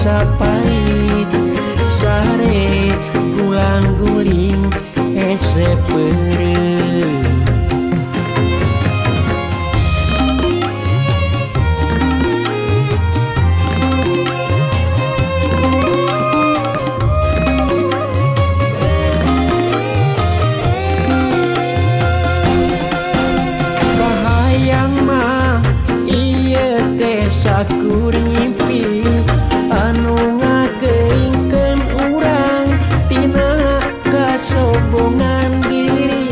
rasa pahit sare gulang guling hese peureum. Sakuring ngimpi anu ngageingkeun urang tina kasombongan diri.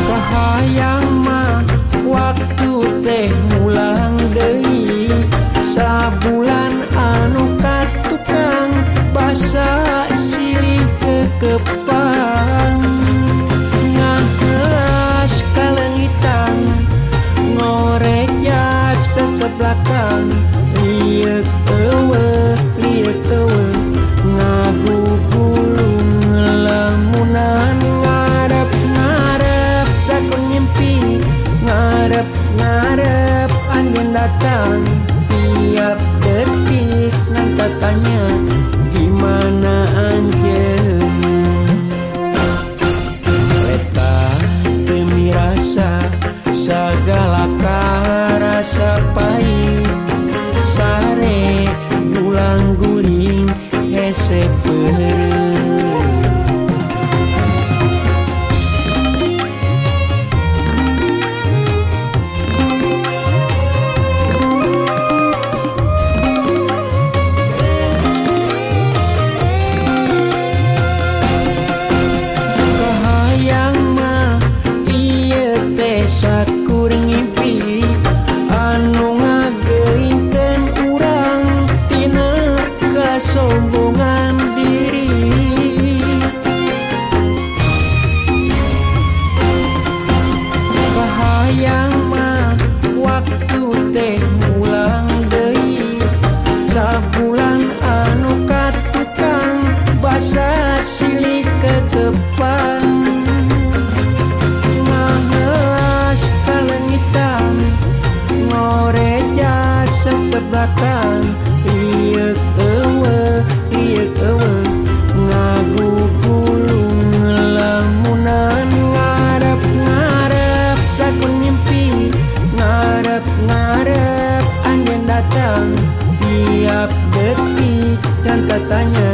Kahayang mah waktu teh mulang deui sabulan anu katukang basa silih kekepang. Belakang liuk eueuh ngagugulung lamunan ngarep-ngarep sakur ngimpi ngarep-ngarep anjeun datang tiap detik ngan tatanya di mana anjeun. Eta teu mirasa sagala karasa pahit sare gulang guling hese peureum. Kahayang mah ieu teh sakuring ngimpi anu ngageingkeun urang tina kasombongan diri. Kahayang mah waktu teh mulang deui sabulan anu katukang basa silih kekepan. Ngahelas kalengitan ngoreja seseblakan liuk eueuh ngagugulung lamunan ngarep-ngarep sakur ngimpi ngarep-ngarep anjeun datang tiap detik dan katanya